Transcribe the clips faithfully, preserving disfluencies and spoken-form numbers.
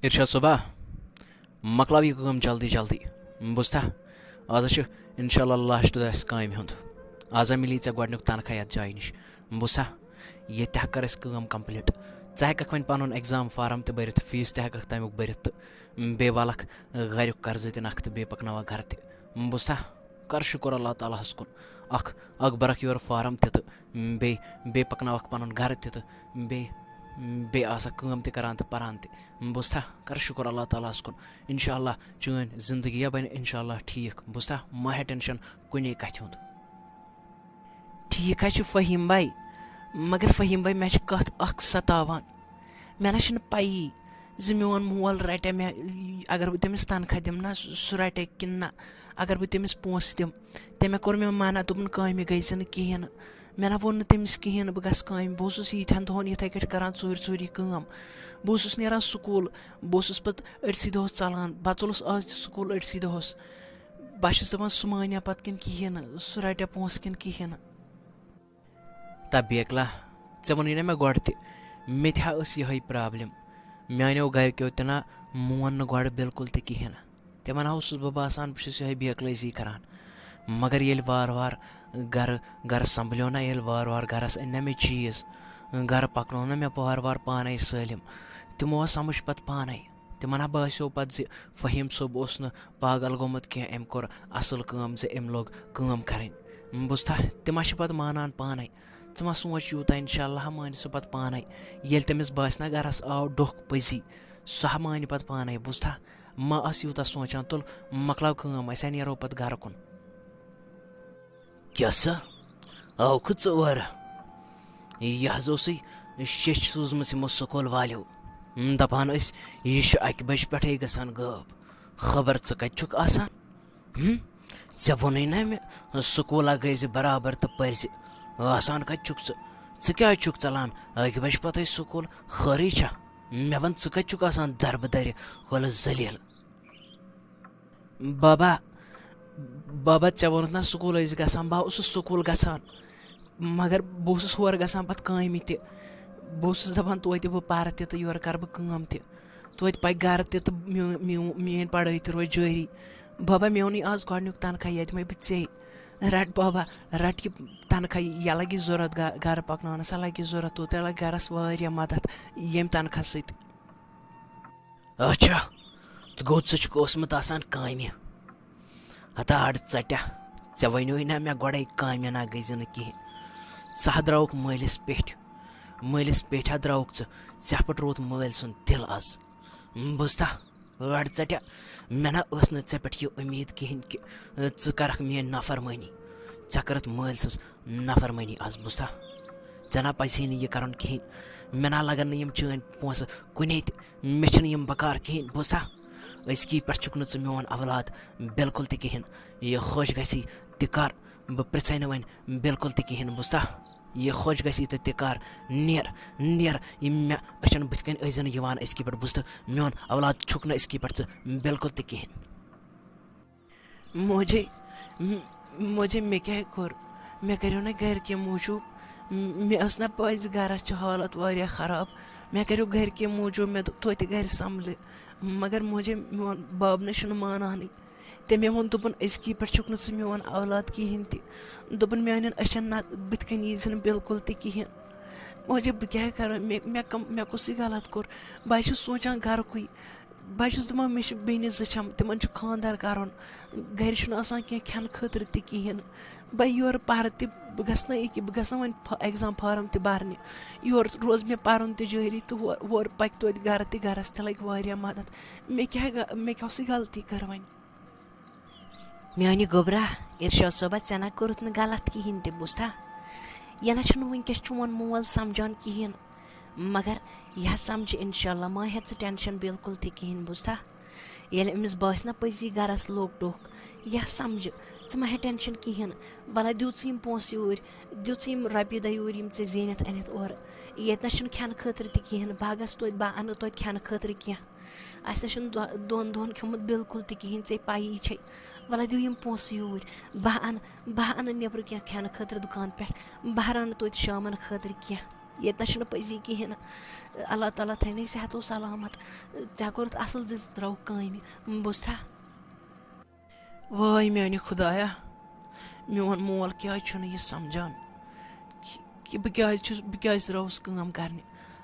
ارشاد صٲبا، مۄکلاو یہِ کٲم جلدی جلدی۔ بوٗزتھا؟ آز ہا چھُ انشاءاللہ لاسٹ دۄہ اَسہِ کامہِ ہُنٛد۔ آز ہا مِلی ژےٚ گۄڈٕنیُک تنخواہ یَتھ جایہِ نِش۔ بوٗزتھا؟ ییٚتہِ تہِ ہا کٔر اَسہِ کٲم complete۔ ژٕ ہٮ۪کَکھ وۄنۍ پَنُن exam form تہِ بٔرِتھ، fees تہِ ہٮ۪کَکھ تَمیُک بٔرِتھ تہٕ بیٚیہِ والَکھ گَریُک قرضہٕ تہِ نَکھٕ تہٕ بیٚیہِ پَکناوَکھ گَرٕ تہِ۔ بوٗزتھا؟ کَر شُکُر اللہ تعالیٰ ہَس کُن۔ اَکھ، اَکھ بَرَکھ یورٕ form تہِ تہٕ بیٚیہِ، بیٚیہِ پَکناوَکھ پَنُن گَرٕ تہِ تہٕ بیٚیہِ، بیٚیہِ آسَکھ کٲم تہِ کَران تہٕ پَران تہِ۔ بوٗزتھا؟ کَر شُکُر اللہ تعالیٰ ہَس کُن۔ انشاءاللہ چٲنۍ زندگی بَنہِ انشاءاللہ ٹھیٖک۔ بوٗزتھا؟ مہ ہےٚ tension کُنے کَتھِ ہُنٛد۔ ٹھیٖک حظ چھُ فہیٖم بھائی، مگر فہیٖم بھائی، مےٚ چھِ کَتھ اَکھ سَتاوان۔ مےٚ نہ چھِنہٕ پَیی زِ میون مول رَٹیٛا مےٚ، اگر بہٕ تٔمِس تنخواہ دِمہٕ نا، سُہ، سُہ رَٹیٛا کِنہٕ نہ۔ اگر بہٕ تٔمِس پونٛسہٕ دِمہٕ، تٔمۍ کوٚر مےٚ منع، دوٚپُن، کامہِ گٔژھۍ زِ نہٕ کِہیٖنۍ نہٕ۔ مےٚ نہ ووٚن نہٕ تٔمِس کِہیٖنۍ نہٕ، بہٕ گژھٕ کامہِ۔ بہٕ اوسُس ییٖتہَن دۄہَن یِتھَے کٲٹھۍ کَران ژوٗرِ ژوٗرِ یہِ کٲم۔ بہٕ اوسُس نیران سکوٗل، بہٕ اوسُس پَتہٕ أڑسٕے دۄہَس ژَلان، بہٕ ژوٚلُس آز تہِ سکوٗل أڑسٕے دۄہَس۔ بہٕ چھُس دَپان، سُہ مانیٛا پَتہٕ کِنہٕ کِہیٖنۍ نہٕ، سُہ رَٹیٛا پونٛسہٕ کِنہٕ کِہیٖنۍ نہٕ۔ تہ بیکلا، ژےٚ ووٚنُے نہ مےٚ گۄڈٕ تہِ، مےٚ تہِ ہا ٲس یِہوٚے problem۔ میٛانیو گَرِکیو تہِ نہ مون نہٕ گۄڈٕ بِلکُل تہِ کِہیٖنۍ نہٕ۔ تِمَن ہا اوسُس بہٕ باسان، بہٕ چھُس یِہوٚے بیکلٲزی کَران۔ مگر ییٚلہِ وارٕ وارٕ گَرٕ، گَرٕ سنٛبھلیو نہ، ییٚلہِ وارٕ وارٕ گَرَس أنۍ نہ مےٚ چیٖز، گَرٕ پَکنوو نہ مےٚ وارٕ وارٕ پانَے سٲلِم، تِمو آو سَمٕجھ پَتہٕ پانَے۔ تِمَن ہا باسیو پَتہٕ زِ فہیٖم صٲب اوس نہٕ پاگل گوٚمُت کینٛہہ، أمۍ کوٚر اَصٕل کٲم زِ أمۍ لوٚگ کٲم کَرٕنۍ۔ بوٗزتھا؟ تِم ہا چھِ پَتہٕ مانان پانَے۔ ژٕ مہ سونٛچ یوٗتاہ، اِنشاء اللہ مانہِ سُہ پَتہٕ پانَے۔ ییٚلہِ تٔمِس باسہِ نہ گَرَس آو ڈوٚکھ پٔزی، سُہ ہا مانہِ پَتہٕ پانَے۔ بوٗزتھا؟ مہ آس یوٗتاہ سونٛچان، تُل مۄکلاو کٲم، أسۍ ہا نیرو پَتہٕ گَرٕ کُن۔ کیٛاہ سا؟ آوکھٕ ژٕ اورٕ؟ یہِ حظ اوسُے شیٚچھ سوٗزمٕژ یِمو سکوٗل والیو۔ دَپان ٲسۍ، یہِ چھُ اَکہِ بَجہِ پٮ۪ٹھَے گژھان غٲب۔ خبر ژٕ کَتہِ چھُکھ آسان؟ ہُم؟ ژےٚ ووٚنُے نہ مےٚ، سکوٗل ہا گٔے زِ برابر تہٕ پٔرۍ زِ۔ آسان کَتہِ چھُکھ ژٕ؟ ژٕ کیٛازِ چھُکھ ژَلان اَکہِ بَجہِ پَتَے سکوٗل؟ خٲرٕے چھا؟ مےٚ وَن، ژٕ کَتہِ چھُکھ آسان دَربہٕ دَرِ؟ ہُلہٕ ذٔلیٖل۔ بابا، بابا، ژےٚ ووٚنُتھ نا سکوٗل ٲسۍ گژھان، بہٕ اوسُس سکوٗل گژھان، مگر بہٕ اوسُس ہورٕ گژھان پَتہٕ کامہِ تہِ۔ بہٕ اوسُس دَپان، توتہِ بہٕ پَرٕ تہِ تہٕ یورٕ کَرٕ بہٕ کٲم تہِ۔ توتہِ پَکہِ گَرٕ تہِ تہٕ میون، میون، میٲنۍ پَڑھٲے تہِ روزِ جٲری۔ بابا، مےٚ اوٚنُے آز گۄڈٕنیُک تنخواہ، یہِ دِمَے بہٕ ژےٚ۔ رَٹ بابا، رَٹ یہِ تنخواہ، یہِ لَگہِ ضوٚرَتھ گَ-، گَرٕ پَکناونَس، سۄ لَگہِ ضوٚرَتھ، توتہِ لَگہِ گَرَس واریاہ مَدَتھ ییٚمہِ تنخواہ سۭتۍ۔ اچھا، تہٕ گوٚو ژٕ چھُکھ اوسمُت آسان کامہِ؟ ہتا اَڑٕ ژَٹیا، ژےٚ وَنیوے نا مےٚ گۄڈَے کامہِ نا گٔے زِ نہٕ کِہیٖنۍ۔ ژٕ ہا درٛاوُکھ مٲلِس پیٚٹھۍ، مٲلِس پیٚٹھۍ ہا درٛاوُکھ ژٕ، ژےٚ پٮ۪ٹھ روٗد مٲلۍ سُنٛد دِل آز۔ بوٗزتھا، اَڑٕ ژَٹیا، مےٚ نا ٲس نہٕ ژےٚ پٮ۪ٹھ یہِ اُمید کِہیٖنۍ کہِ ژٕ کَرَکھ میٛٲنۍ نافرمٲنی، ژےٚ کٔرٕتھ مٲلۍ سٕنٛز نافرمٲنی آز، بوٗزتھا؟ ژےٚ نا پَزِ ہے نہٕ یہِ کَرُن کِہیٖنۍ۔ مےٚ نا لَگَن نہٕ یِم چٲنۍ پونٛسہٕ کُنے تہِ۔ مےٚ چھِنہٕ یِم بکار کِہیٖنۍ، بوٗزتھا؟ أزکی پٮ۪ٹھ چھُکھ نہٕ ژٕ میون اولاد بِلکُل تہِ کِہیٖنۍ۔ یہِ خۄش گژھی تہِ کَر، بہٕ پرٛژھَے نہٕ وۄنۍ بِلکُل تہِ کِہیٖنۍ، بوٗزتھا؟ یہِ خۄش گژھی تہٕ تہِ کَر۔ نیر، نیر، یِم مےٚ أچھَن بٕتھِ کَنۍ ٲسۍ زِ نہٕ یِوان أزکی پٮ۪ٹھ، بوٗزتھٕ؟ میون اولاد چھُکھ نہٕ أزکی پٮ۪ٹھ ژٕ بِلکُل تہِ کِہیٖنۍ۔ موجے، م-، موجے، مےٚ کیٛاہ کوٚر؟ مےٚ کَریو نہ گَرِکہِ موٗجوٗب، م-، مےٚ ٲس نہ پَے زِ گَرَس چھِ حالت واریاہ خراب۔ مےٚ کَریو گَرِکہِ موٗجوٗب، مےٚ دوٚپ توتہِ گَرِ سنٛبھلہِ۔ مگر موجے، میون بَب نہ چھُنہٕ مانانٕے۔ تٔمۍ ووٚن، دوٚپُن، أزکی پٮ۪ٹھ چھُکھ نہٕ ژٕ میون اولاد کِہیٖنۍ تہِ۔ دوٚپُن، میٛانٮ۪ن أچھَن نہ بٕتھِ کَنۍ یی زِ نہٕ بِلکُل تہِ کِہیٖنۍ۔ موجے، بہٕ کیٛاہ کَرٕ؟ مےٚ، مےٚ کَم، مےٚ کُس یہِ غلط کوٚر؟ بہٕ حظ چھُس سونٛچان گَرُکُے۔ بہٕ چھُس دَپان، مےٚ چھِ بیٚنہِ زٕ چھَم، تِمَن چھُ خانٛدَر کَرُن، گَرِ چھُنہٕ آسان کینٛہہ کھٮ۪نہٕ خٲطرٕ تہِ کِہیٖنۍ۔ بہٕ یورٕ پَرٕ تہِ، بہٕ گژھٕ نہ ییٚکیٛاہ، بہٕ گژھٕ نہ وۄنۍ فا-، exam form تہِ بَرنہِ۔ یورٕ روزِ مےٚ پَرُن تہِ جٲری تہٕ ہو-، ہورٕ پَکہِ توتہِ گَرٕ تہِ، گَرَس تہِ لَگہِ واریاہ مَدَد۔ مےٚ کیٛاہ گہ-، مےٚ کیٛاہ اوس یہِ غلطی کٔر وۄنۍ؟ میٛانہِ گوٚبرا، اِرشاد صٲبہ، ژےٚ نہ کوٚرُتھ نہٕ غلط کِہیٖنۍ تہِ، بوٗزتھا؟ یہِ نہ چھُنہٕ وٕنۍکٮ۪س چون مول سَمجھان کِہیٖنۍ۔ مگر یہِ ہا سَمجہِ اِنشاء اللہ، ما ہےٚ ژٕ tension بِلکُل تہِ کِہیٖنۍ، بوٗزتھا؟ ییٚلہِ أمِس باسہِ نہ پٔزی گَرَس لوٚگ ڈوٚکھ، یہِ ہا سَمجہِ، ژٕ ما ہےٚ tension کِہیٖنۍ۔ وَلہٕ دِیِو ژٕ یِم پونٛسہٕ یوٗرۍ، دِیِو ژٕ یِم رۄپیہِ دَہ یوٗرۍ، یِم ژےٚ زیٖنِتھ أنِتھ اورٕ۔ ییٚتہِ نہ چھُنہٕ کھٮ۪نہٕ خٲطرٕ تہِ کِہیٖنۍ، بہٕ ہا گژھٕ توتہِ، بہٕ اَنہٕ توتہِ کھٮ۪نہٕ خٲطرٕ کینٛہہ۔ اَسہِ نہ چھُنہٕ دۄ-، دۄن دۄہَن کھیوٚمُت بِلکُل تہِ کِہیٖنۍ، ژےٚ پَیی چھے۔ وَلہٕ دِیِو یِم پونٛسہٕ یوٗرۍ، بہٕ اَنہٕ، بہٕ اَنہٕ نیٚبرٕ کینٛہہ کھٮ۪نہٕ خٲطرٕ دُکان پٮ۪ٹھ، بہٕ رَنہٕ توتہِ شامَن خٲطرٕ کینٛہہ۔ ییٚتہِ نَس چھُنہٕ پٔزی کِہیٖنۍ نہٕ۔ اللہ تعالیٰ تھٲینَے صحت و سلامت۔ ژےٚ کوٚرُتھ اَصٕل زِ ژٕ درٛاوُکھ کامہِ، بوٗزتھا؟ وٲے میٛانہِ خۄدایا، میون مول کیٛازِ چھُنہٕ یہِ سمجھان کہِ، کہِ بہٕ کیٛازِ چھُس، بہٕ کیٛازِ درٛاوُس کٲم کرنہِ؟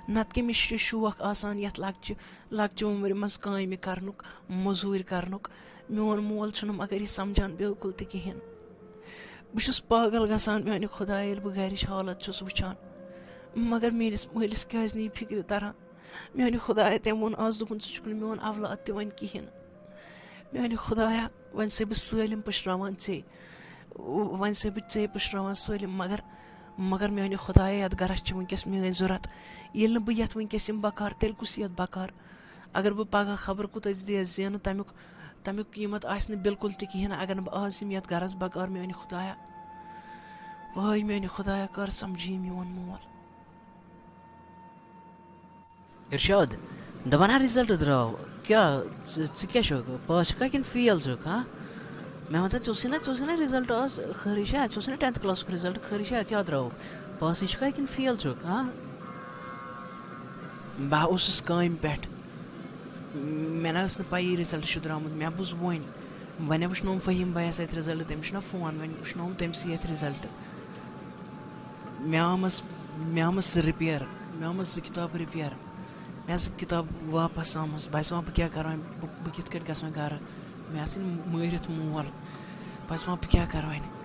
نتہٕ کٔمِس چھُ شوق آسان یتھ لۄکچہِ، لۄکچہِ عمرِ منٛز کامہِ کرنُک، مٔزوٗرۍ کرنُک؟ میون مول چھُنہٕ مگر یہِ سمجھان بالکل تہِ کِہیٖنۍ۔ بہٕ چھُس پاگل گژھان میٛانہِ خۄدایہِ، ییٚلہِ بہٕ گرِچ حالت چھُس وٕچھان۔ مگر میٛٲنِس مٲلِس کیٛازِ نہٕ یہِ فِکرِ تران؟ میٛانہِ خۄدایہِ، تٔمۍ ووٚن آز، دوٚپُن، "ژٕ چھُکھ نہٕ میون اولاد تہِ وۄنۍ کِہیٖنۍ۔" میٛانہِ خۄدایا، وۄنۍ چھُسَے بہٕ سٲلِم پٔشراوان ژے۔ وۄنۍ چھُسَے بہٕ ژے پٔشراوان سٲلِم، مگر، مگر میٛانہِ خۄدایا، یَتھ گَرَس چھِ وٕنۍکٮ۪س میٛٲنۍ ضوٚرَتھ۔ ییٚلہِ نہٕ بہٕ یَتھ وٕنۍکٮ۪س یِمہٕ بکار، تیٚلہِ کُس یِیَتھ بکار؟ اگر بہٕ پگاہ خبر کوٗتاہ زِ-، زینہٕ تَمیُک، تَمیُک قۭمَتھ آسہِ نہٕ بالکل تہِ کِہیٖنۍ نہٕ، اگر نہٕ بہٕ آز یِمہٕ یَتھ گَرَس بکار، میٛانہِ خۄدایا۔ وٲے میٛانہِ خۄدایا، کر سمجھی میون مول۔ ارشاد، دپان ہا result درٛاو، کیٛاہ ژٕ، ژٕ کیٛاہ چھُکھ، pass چھُکھا کِنہٕ fail چھُکھ، ہاں؟ مےٚ وَن تہٕ، ژےٚ اوسُے نا، ژےٚ اوسُے نا result آز خٲرٕے چھا؟ ژےٚ اوسُے نا tenth class-ُک result خٲرٕے چھا؟ کیٛاہ درٛاوُکھ؟ Pass-ٕے چھُکھا کِنہٕ fail چھُکھ، ہاں؟ بہٕ اوسُس کامہِ پٮ۪ٹھ، مےٚ نہ ٲس نہٕ پَیی result چھُ درٛامُت، مےٚ بوٗز وۄنۍ، وۄنۍ وٕچھنووُم فہیٖم بھایَس اَتھِ result، تٔمِس چھُنہ phone، وۄنۍ وٕچھنووُم تٔمۍ سٕے اَتھِ result۔ مےٚ آمٕژ، مےٚ آمٕژ زٕ repair، مےٚ آمٕژ زٕ کِتاب repair۔ مےٚ آسہٕ کِتاب واپس آمٕژ۔ بہٕ آسہٕ وَنان، بہٕ کیٛاہ کَرٕ وۄنۍ؟ بہٕ، بہٕ کِتھ کٲٹھۍ گژھٕ وۄنۍ گَرٕ؟ مےٚ آسہٕ مٲرِتھ مول۔ بہٕ آسہٕ وَنان، بہٕ کیٛاہ کَرٕ وۄنۍ؟